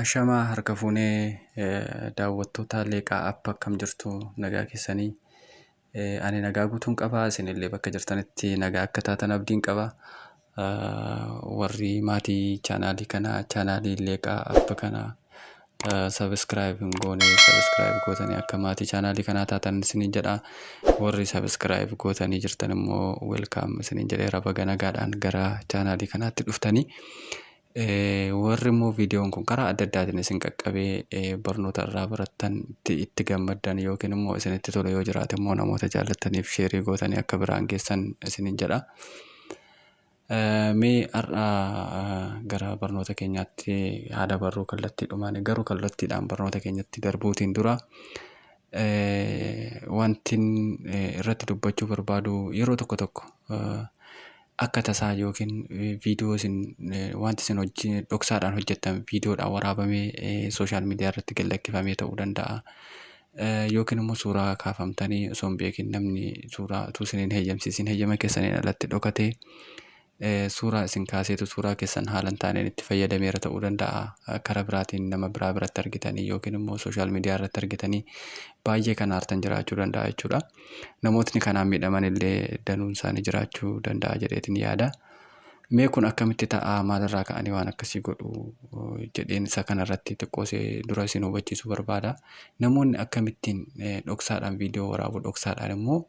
Ashamaa, harka fuunee daawwattoota Leeqaa App, akkam jirtu? Nagaa keessanii? Ani nagaa guutuun qaba. Isinillee bakka jirtanitti nagaa akka taatan abdiin qaba. Warri maatii chaanaalii kanaa, chaanaalii Leeqaa App kana subscribe hin goone, subscribe gootanii akka maatii chaanaalii kanaa taatan isiniin jedha. Warri subscribe gootanii jirtan immoo welcome isiniin jedheera, baga nagaadhaan gara chaanaalii kanaatti dhuftanii. Warri immoo viidiyoon kun karaa adda addaatiin isin qaqqabee barnoota irraa barattan, itti gammaddan yookiin immoo isinitti tole yoo jiraate immoo, namoota jaallattaniif share gootanii akka biraan geessan isiniin jedha. Mee har'a gara barnoota keenyaatti haa dabarruu kallattiidhumaan. Garuu kallattiidhaan barnoota keenyatti darbuutiin dura wantin irratti dubbachuu barbaadu, yeroo tokko tokko akka tasaa yookiin viidiyoo isin, wanti isin hojii dhoksaadhaan hojjettan viidiyoodhaan waraabamee social media irratti gad lakkifamee ta'uu danda'a. Yookiin immoo suuraa kaafamtanii osoo hin beekin namni suuraa utuu isin hin heeyyamsiisin, heeyyama keessaniin alatti dhokatee suuraa isin kaaseetu suuraa keessan haala hin taaneen itti fayyadameera ta'uu danda'a. Karaa biraatiin nama biraa biratti argitanii yookiin immoo social media irratti argitanii baay'ee kan aartan jiraachuu danda'a jechuudha. Namootni kanaan miidhaman illee danuun isaanii jiraachuu danda'a jedheetiin yaada. Mee kun akkamitti ta'a, maalirraa ka'anii waan akkasii godhu jedheen isa kanarratti xiqqoosee dura isin hubachiisuu barbaada. Namoonni akkamittiin dhoksaadhaan viidiyoo waraabu, dhoksaadhaan immoo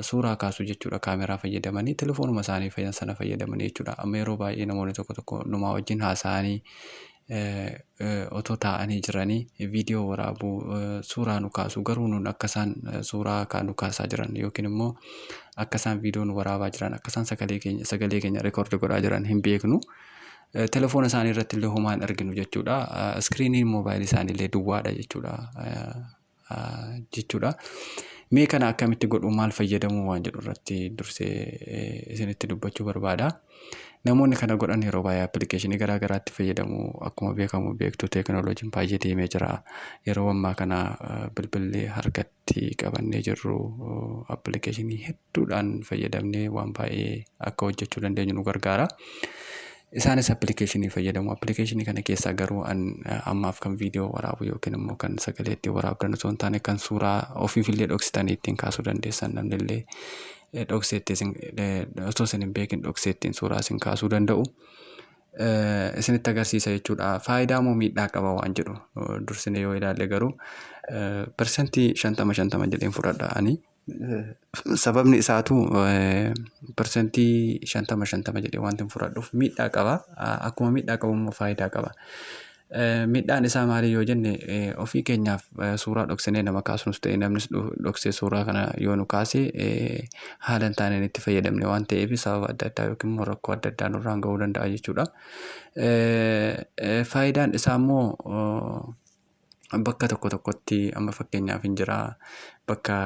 suuraa kaasu jechuudha, kaameraa fayyadamanii, telefoonuma isaanii sana fayyadamanii jechuudha. Amma yeroo baay'ee namoonni tokko tokko numaa wajjin haasa'anii otoo taa'anii jiranii viidiyoo waraabuu, suuraa nu kaasu. Garuu nun akka isaan suuraa nu kaasaa jiran yookiin immoo akka isaan viidiyoo nu waraabaa jiran, akka isaan sagalee keenya record godhaa jiran hin beeknu. Telefoona isaanii irratti illee homaa hin arginu jechuudha. Iskiriiniin moobaayilii isaanii illee duwwaadha jechuudha. Mee kana akkamitti godhu, maal fayyadamuu waan jedhu irratti dursee isinitti dubbachuu barbaada. Namoonni kana godhan yeroo baay'ee appilikeeshinii garaa garaatti fayyadamu. Akkuma beekamu beektu, teekinooloojiin baay'ee deemee jira. Yeroo ammaa kana bilbilli harkatti qabannee jirru appilikeeshinii hedduudhaan fayyadamnee waan baay'ee akka hojjechuu dandeenyu nu gargaara. Isaanis appilikeeshinii fayyadamu. Appilikeeshinii kana keessaa garuu an ammaaf kan viidiyoo waraabu yookiin immoo kan sagalee ittiin waraabdan osoo hin taane, kan suuraa ofiifillee dhoksitanii ittiin kaasuu dandeessan, namni illee dhoksee ittiin osoo isin hin beekin dhoksee ittiin suuraa isin kaasuu danda'u isinitti agarsiisa jechuudha. Faayidaa moo miidhaa qaba waan jedhu dursinee yoo ilaalle garuu, 50% 50 jedheen fudhadha ani. Sababni isaatu 50% 50 jedhee wanti fudhadhuuf, miidhaa qaba. Akkuma miidhaa qabu immoo faayidaa qaba. Miidhaan isaa maali yoo jenne, ofii keenyaaf suuraa dhoksinee nama kaasnus ta'e, namnis dhoksee suuraa kana yoo nu kaase, haala hin taaneen itti fayyadamne waan ta'eef sababa adda addaa yookiin immoo rakkoo adda addaa nurraan gahuu danda'a jechuudha. Faayidaan isaa immoo bakka tokko tokkotti, amma fakkeenyaaf hin jira bakka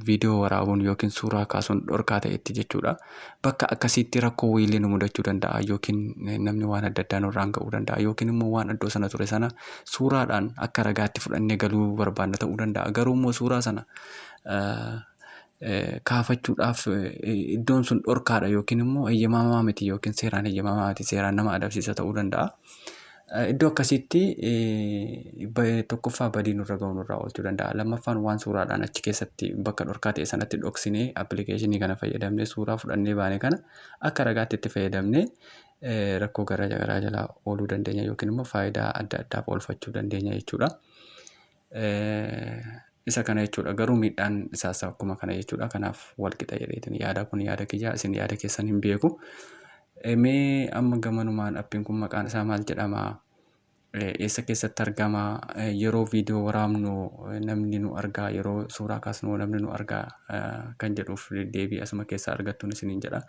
viidiyoo waraabuun yookiin suuraa kaasuun dhorkaa ta'etti jechuudha. Bakka akkasiitti rakkoo wayiillee nu mudachuu danda'a yookiin namni waan adda addaa nurraan ga'uu danda'a yookiin immoo waan iddoo sana ture sana suuraadhaan akka ragaatti fudhannee galuu barbaanna ta'uu danda'a. Garuu immoo suuraa sana kaafachuudhaaf iddoon sun dhorkaadha yookiin immoo eeyyamamaa miti yookiin seeraan eeyyamamaa miti, seeraan nama adabsiisa ta'uu danda'a. Iddoo akkasiitti tokkoffaa badii nurra ga'u nurraa oolchuu danda'a. Lammaffaan, waan suuraadhaan achi keessatti bakka dhorkaa ta'e sanatti dhoksinee appilikeeshinii kana fayyadamnee suuraa fudhannee baane kana akka ragaatti itti fayyadamnee rakkoo garaa garaa jalaa ooluu dandeenya yookiin immoo faayidaa adda addaaf oolfachuu dandeenya jechuudha. Isa kana jechuudha. Garuu miidhaan isaas akkuma kana jechuudha. Kanaaf wal qixa jedheetiin yaada. Kun yaada kiyyaa, isin yaada keessan hin beeku. Mee amma gamanumaan appiin kun maqaan isaa maal jedhama? Eessa keessatti argama? Yeroo viidiyoo waraabnu namni nu argaa? Yeroo suuraa kaasnu namni nu argaa? Kan jedhuuf deebii asuma keessaa argattuun isiniin jedha.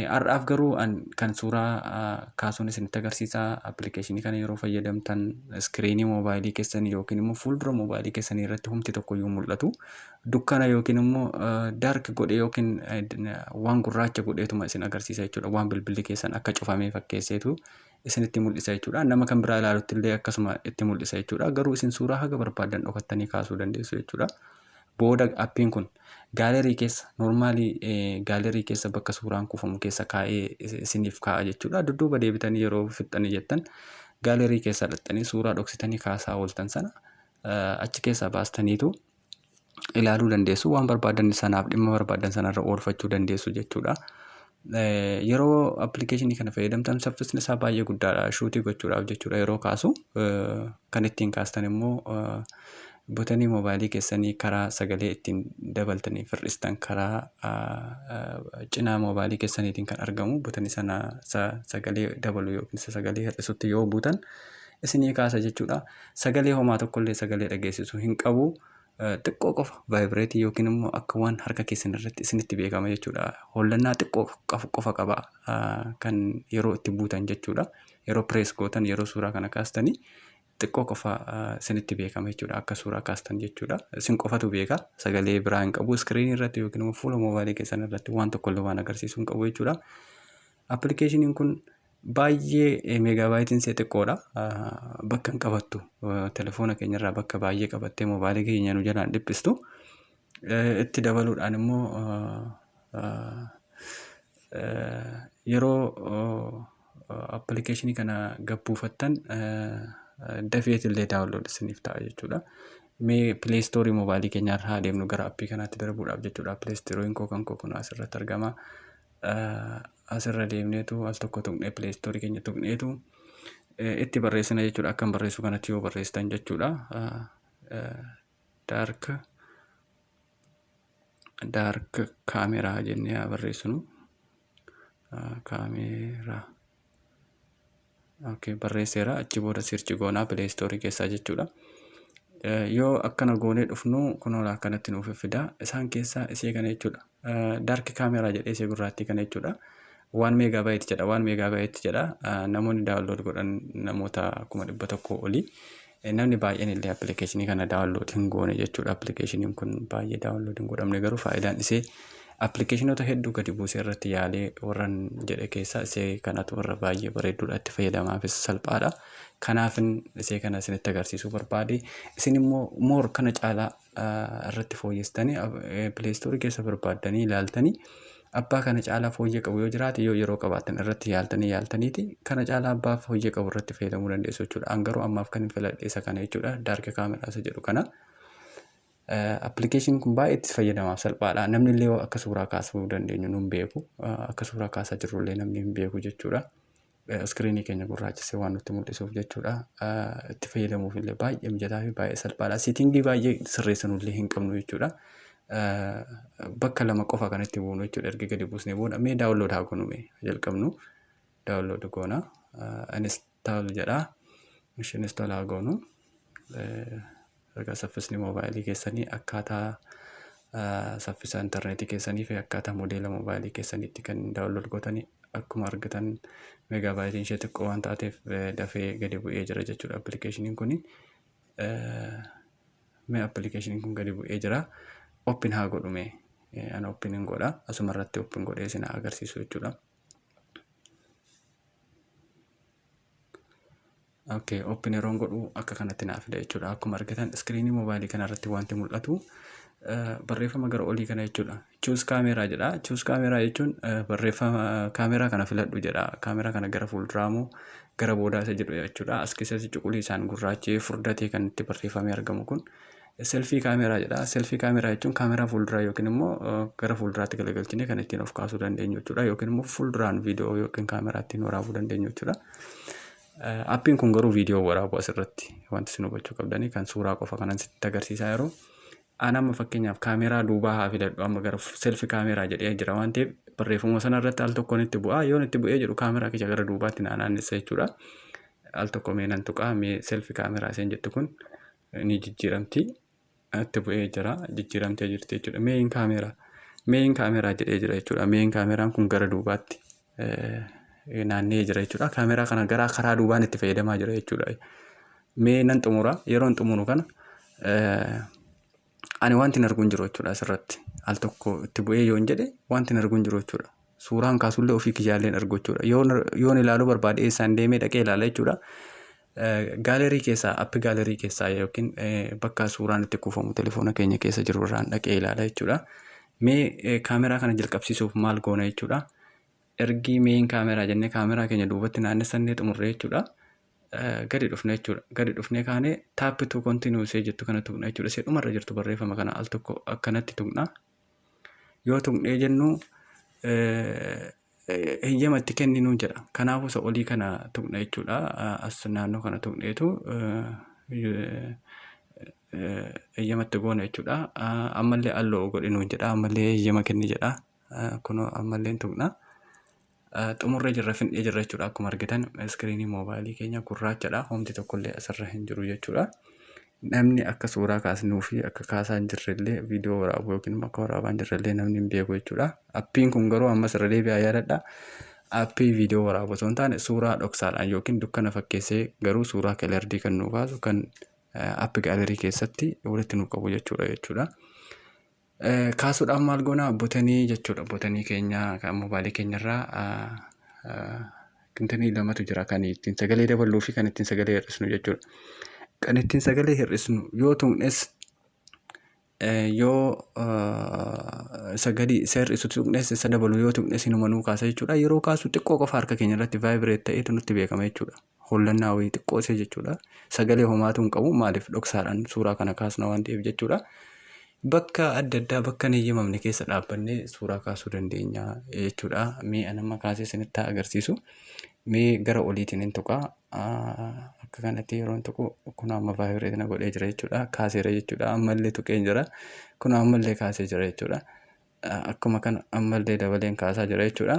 Har'aaf garuu kan suuraa kaasuun isinitti agarsiisa. Appilikeeshinii kana yeroo fayyadamtan iskiriinii moobaayilii keessanii yookiin immoo fuuldura moobaayilii keessanii irratti humti tokkoyyuu mul'atu. Dukkana yookiin immoo dark godhee yookiin waan gurraacha godheetuma isin agarsiisa jechuudha. Waan bilbilli keessan akka cufamee fakkeesseetu isinitti mul'isa jechuudha. Nama kan biraa ilaalutti illee akkasuma itti mul'isa jechuudha. Garuu isin suuraa haga barbaaddan dhokattanii kaasuu dandeessu jechuudha. Booda appiin kun gallery keessa, normally gallery keessa bakka suuraan kuufamu keessa kaa'ee isiniif kaa'a jechuudha. Dudduuba deebitanii yeroo fixxanii jettan Gallery keessaa dhaqxanii suuraa dhoksitanii kaasaa ooltan sana achi keessaa baastaniitu ilaaluu dandeessu. Waan barbaadan sanaaf dhimma barbaadan sanarra oolfachuu dandeessu jechuudha. Yeroo appilikeeshinii kana fayyadamtan saffisni isaa baay'ee guddaadha. Shoot gochuudhaaf jechuudha yeroo kaasu. Kan ittiin kaastan immoo buttonii moobaayilii keessanii karaa sagalee ittiin dabaltanii hir'istan karaa cinaa moobaayilii keessaniitiin kan argamu buttonii sana sagalee dabalu yookiin sagalee hir'isutti yoo buutan isinii kaasa jechuudha. Sagalee homaa tokkollee sagalee dhageessisu hin qabu. Xiqqoo qofa vibrate yookiin immoo akka waan harka keessan irratti isinitti beekama jechuudha. Hollannaa xiqqoo qofa qaba kan yeroo itti buutan jechuudha. Yeroo press gootan, yeroo suuraa kana kaastanii xiqqoo qofa isinitti beekama jechuudha. Akka suuraa kaastan jechuudha. Isin qofatu beeka. Sagalee biraa hin qabu. Screenii irratti yookiin immoo fuula moobaayilii keessan irratti waan tokkollee waan agarsiisu hin qabu jechuudha. Appilikeeshiniin kun baay'ee meegaabaayitiin ishee xiqqoodha. Bakka hin qabattu. Telefoona keenyarraa bakka baay'ee qabattee moobaayilii keenya nu jalaan dhiphistu. Itti dabaluudhaan immoo yeroo appilikeeshinii kana gabbuufattan dafeetillee download isiniif ta'a jechuudha. Mee Play Storeii moobaayilii keenyaarra haa deemnu gara appii kanaatti darbuudhaaf jechuudha. Play Storeiin koo kan koo kun asirratti argama. Asirra deemneetu al tokko tuqnee, Play Storeii keenya tuqneetu itti barreessina jechuudha. Akkan barreessu kanatti yoo barreessitan jechuudha. Dark camera jennee haa barreessinu. Camera. Okay, barreesseera. Achi booda search goonaa Play Storeii keessaa jechuudha. Yoo akkana goonee dhufnu kunoo akkanatti nuuf fida. Isaan keessaa isee kana jechuudha. Dark camera jedhee isee gurraattii kana jechuudha. 1 megabyte jedha, 1 megabyte jedha. Namoonni download godhan namoota 100,000 olii. Namni baay'een illee appilikeeshinii kana download hin goone jechuudha. Appilikeeshiniin kun baay'ee download hin godhamne, garuu faayidaan isee appilikeeshinoota hedduu gadi buusee irratti yaalee warran jedhe keessaa isee kanatu warra baay'ee bareedduudha, itti fayyadamaafis salphaadha. Kanaafin isee kana isinitti agarsiisuu barbaade. Isin immoo more kana caalaa irratti fooyyessitanii Play Storeii keessa barbaaddanii ilaaltanii abbaa kana caalaa fooyyee qabu yoo jiraate, yoo yeroo qabaattan irratti yaaltanii yaaltaniiti kana caalaa abbaa fooyyee qabu irratti fayyadamuu dandeessu jechuudha. An garuu ammaaf kan hin filadhe isa kana jechuudha. Dark camera isa jedhu kana. Appilikeeshiniin kun baay'ee itti fayyadamaaf salphaadha. Namni illee akka suuraa kaasuu dandeenyu nun beeku. Akka suuraa kaasaa jirru illee namni hin beeku jechuudha. Screenii keenya gurraachisee waan nutti mul'isuuf jechuudha. Itti fayyadamuuf illee baay'ee mijataa fi baay'ee salphaadha. Settingii baay'ee sirreessanuu illee hin qabnu jechuudha. Bakka lama qofa kan itti buunu jechuudha erga gadi buusnee booda. Mee download haa goonu, mee jalqabnu. Download goona. Install jedha. Isheen install haa goonu. Erga saffisni moobaayilii keessanii akkaataa saffisa intarneetii keessanii fi akkaataa modeela moobaayilii keessaniitti kan download gootanii. Akkuma argitan meegaabaayitiin ishee xiqqoo waan taateef dafee gadi bu'ee jira jechuudha appilikeeshiniin kuni. Mee appilikeeshiniin kun gadi bu'ee jira. Open haa godhu mee. Ana open hin godha. Asuma irratti open godhee isin agarsiisu jechuudha. Okay, open yeroon godhu akka kanatti naaf fida jechuudha. Akkuma argitan screenii moobaayilii kana irratti wanti mul'atu barreeffama gara olii kana jechuudha. Choose camera jedha. Choose camera jechuun barreeffama kaameraa kana filadhu jedha. Kaameraa kana gara fuulduraa moo gara boodaa isa jedhu jechuudha. As keessatti cuquliisaan gurraachee furdatee kan itti barreeffamee argamu kun selfie camera jedha. Selfie camera jechuun kaameraa fuulduraa yookiin immoo gara fuulduraatti galagalchinee kan ittiin of kaasuu dandeenyu jechuudha. Yookiin immoo fuulduraan viidiyoo yookiin kaameraa ittiin waraabuu dandeenyu jechuudha. Appiin kun garuu viidiyoo waraabu asirratti wanti isin hubachuu qabdanii kan suuraa qofa kanan sitti agarsiisaa yeroo. An amma fakkeenyaaf kaameraa duubaa haa filadhu. Amma gara selfie camera jedhee jira waan ta'eef barreeffama sana irratti al tokkoon itti bu'aa. Yoon itti bu'ee jedhu kaameraa kiyya gara duubaatti naa naannessa jechuudha. Al tokko mee nan tuqaa, mee selfie camera isheen jettu kun ni jijjiiramti. Itti bu'ee jira, jijjiiramtee jirti jechuudha. Main camera, main camera jedhee jira jechuudha. Main cameraan kun gara duubaatti naanna'ee jira jechuudha. Kaameraa kana gara karaa duubaan itti fayyadamaa jira jechuudha. Mee nan xumura. Yeroon xumuru kana ani wanti hin argu hin jiru jechuudha asirratti. Al tokko itti bu'ee yoon jedhe wanti hin argu hin jiru jechuudha. Suuraan kaasullee ofii kiyyaallee hin argu jechuudha. Yoon ilaaluu barbaade eessaan deemee dhaqee ilaala jechuudha? Gallery keessaa, app gallery keessaa yookiin bakka suuraan itti kuufamu telefoona keenya keessa jiru irraan dhaqee ilaala jechuudha. Mee kaameraa kana jalqabsiisuuf maal goona jechuudha? Ergii main camera jennee kaameraa keenya duubatti naannessannee xumurree jechuudha. Gadi dhufna jechuudha. Gadi dhufnee kaanee "tap to continue" ishee jettu kana tuqna jechuudha. Ishee dhumarra jirtu barreeffama kana al tokko akkanatti tuqna. Yoo tuqnee jennu heeyyama itti kenninuu jedha. Kanaafuu isa olii kana tuqna jechuudha. As naannoo kana tuqneetu heeyyama itti goona jechuudha. Ammallee "allow" godhinuu jedha. Ammallee heeyyama kenni jedha. Kunoo ammallee tuqna. Xumurree jirra, fixnee jirra jechuudha. Akkuma argitan iskiriinii moobaayilii keenya gurraachadha. Homti tokkollee asirra hin jiru jechuudha. Namni akka suuraa kaasnuu fi akka kaasaa hin jirrellee, viidiyoo waraabuu yookiin immoo akka waraabaa hin jirrellee namni hin beeku jechuudha. Appiin kun garuu ammas irra deebi'aa yaadadha. Appii viidiyoo waraabu osoo hin taane, suuraa dhoksaadhaan yookiin dukkana fakkeessee garuu suuraa colored kan nu kaasu, kan app gallery keessatti walitti nu qabu jechuudha. Kaasuudhaaf maal goonaa? Buttonii jechuudha. Buttonii keenya kan moobaayilii keenyarraa buttonii lamatu jira, kan ittiin sagalee daballuu fi kan ittiin sagalee hir'isnu jechuudha. Kan ittiin sagalee hir'isnu yoo tuqnes, yoo sagalee isa hir'isu tuqnes, isa dabalu yoo tuqnes, inuma nuu kaasa jechuudha. Yeroo kaasu xiqqoo qofa harka keenya irratti vibrate ta'eetu nutti beekama jechuudha. Hollannaa wayii xiqqoo ishee jechuudha. Sagalee homaatu hin qabu, maaliif dhoksaadhaan suuraa kana kaasna waan ta'eef jechuudha. Bakka adda addaa, bakka hin eeyyamamne keessa dhaabbannee suuraa kaasuu dandeenya jechuudha. Mee an amma kaasee isinitti haa agarsiisu. Mee gara oliitiin hin tuqaa. Akka kanatti yeroo hin tuqu kun amma vibrate na godhee jira jechuudha. Kaaseera jechuudha. Ammallee tuqee jira. Kun ammallee kaasee jira jechuudha. Akkuma kana ammallee dabaleen kaasaa jira jechuudha.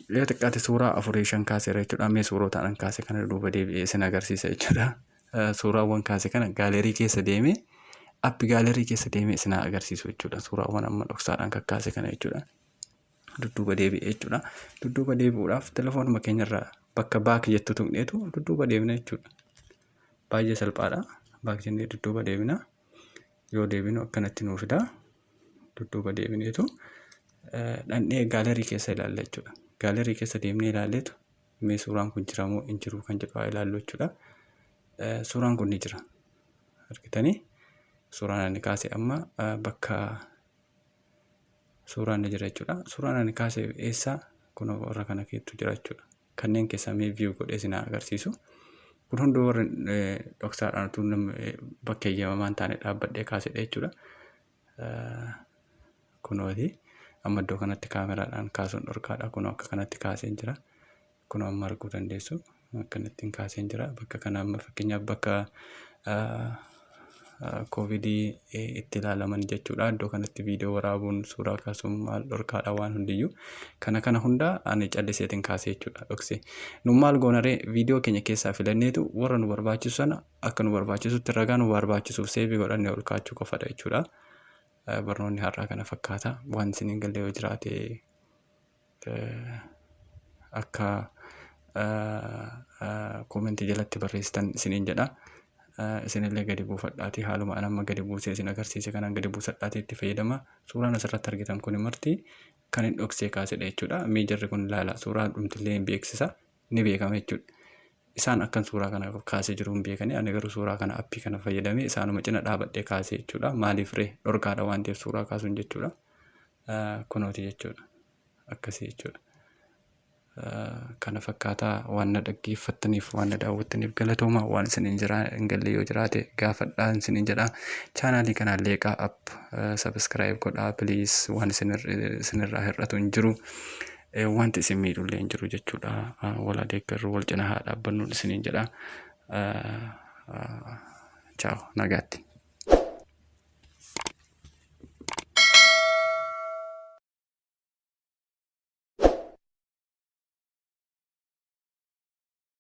Yoo xiqqaate suuraa afurii shan kaaseera jechuudha. Mee suurota an kaase kana duuba deebi'ee isin agarsiisa jechuudha. Suuraawwan kaase kana gallery keessa deemee, app gallery keessa deemee isin agarsiisu jechuudha. Suuraawwan amma dhoksaadhaan kakkaase kana jechuudha. Dudduuba deebi'ee jechuudha. Dudduuba deebi'uudhaaf telefoonuma keenyarraa bakka "back" jettu tuqneetu dudduuba deebina jechuudha. Baay'ee salphaadha. "Back" jennee dudduuba deebina. Yoo deebinu akkanatti nuu fida. Dudduuba deebineetu dhandhee gallery keessa ilaalla jechuudha. Gallery keessa deemnee ilaalleetu mee suuraan kun jira moo hin jiru kan jedhu haa ilaallu jechuudha. Suuraan kun ni jira. Argitanii, suuraan ani kaase amma bakka suuraan ni jira jechuudha. Suuraan ani kaase eessa? Kun warra kana keettu jira jechuudha. Kanneen keessaa mee view godhee isin agarsiisu. Kun hunduu warri dhoksaadhaan utuu bakka eeyyamamaa hin taane dhaabbadhee kaasedha jechuudha. Kunooti amma iddoo kanatti kaameraadhaan kaasuun dhorkaadha. Kunoo akka kanatti kaaseen jira. Kunoo amma arguu dandeessu. Akkanattiin kaaseen jira. Bakka kana amma fakkeenyaaf bakka koovidii itti ilaalaman jechuudha. Iddoo kanatti viidiyoo waraabuun, suuraa kaasuun maal dhorkaadha waan hundiyyuu. Kana kana hunda ani calliseetiin kaasee jechuudha, dhoksee. Nu maal goonaree? Viidiyoo keenya keessaa filanneetu warra nu barbaachisu sana akka nu barbaachisutti ragaa nu barbaachisuuf save godhannee ol kaachuu qofadha jechuudha. Barnoonni har'aa kana fakkaata. Waan isin hin galle yoo jiraate akka koomentii jalatti barreessitan isiniin jedha. Isinillee gadi buufadhaatii haaluma an amma gadi buusee isin agarsiise kanaan gadi buusadhaatii itti fayyadama. Suuraan asirratti argitan kun marti kan hin dhoksee kaasedha jechuudha. Mee jarri kun ilaala, suuraa dhumtillee hin beeksisa, ni beekama jechuudha. Isaan akkan suuraa kana kaasee jiru hin beekani, ani garuu suuraa kana appii kana fayyadamee isaanuma cina dhaabadhee kaasee jechuudha. Maaliif ree? Dhorkaadha waan ta'eef suuraa kaasuun jechuudha. Kunooti jechuudha. Akkasii jechuudha. Kana fakkaataa. Waan na dhaggeeffattaniif, waan na daawwattaniif galatooma. Waan isin hin galle yoo jiraate gaafadhaa isiniin jedha. Chaanaalii kanaan Leeqaa App subscribe godhaa please. Waan isinirraa hir'atu hin jiru. Wanti isin miidhullee hin jiru jechuudha. Wal adeeggarru, wal cina haa dhaabbannu isiniin jedha. Ciao, nagaatti.